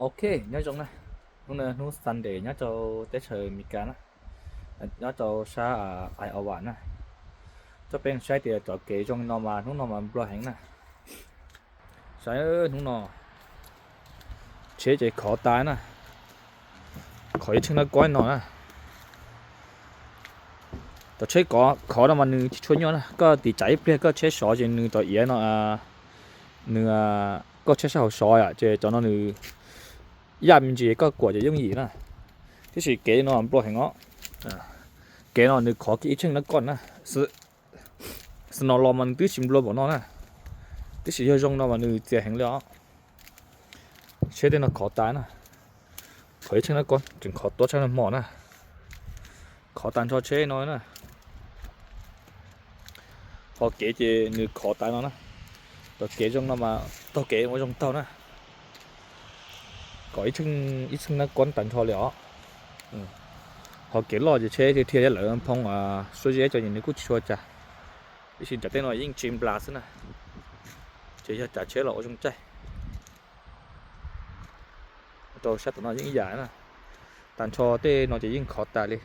Ok, nyob zoo na. Hnub no hnub Sunday nyob rau teb chaws Amelikas na, nyob rau sab Iowa na. Coj peb saib tias cov kev zoo no mas hnub no mas nplua heev na. Saib hnub no tsheb ces khov tas na, khov ib tsheej nab kob no na. Cov tsheb khov no mas nws tsis tshua nyuaj na, koj tiv tsam ib pliag koj tsheb sov ces nws tau iav no, nws, koj tsheb sab hauv sov ces cov no nws yaj me ntsis koj kuam ces yooj yim na. Tiam sis kev no nplua heev os. Kev no nws khov kiag ib tsheej nab kob na. Xwb no los mas nws twb tsis nplua npaum no na, tiam sis yog zoo no mas nws txias heev li os. Tsheb tej no khov tas na, khov ib tsheej nab kob tseem khov tuab tshaj hmo na, khov tag nrho tsheb no na. Ho kev ces nws khov tas no na, cov kev zoo no mas taug kev ua zoo taug na. Khov ib tsheej nab kob tag nrho li os. Ho kev loj ces tsheb thiaj thiaj lawv phoo suab zeb tso ces nws kuj tsis tshua cas. Tiam sis nram tej no yeej tsis nplas xwb na, ces yog tsav tsheb los ua zoo caij. Rau sab tom no yeej ib yam na, tag nrho tej no ces yeej khov tas li.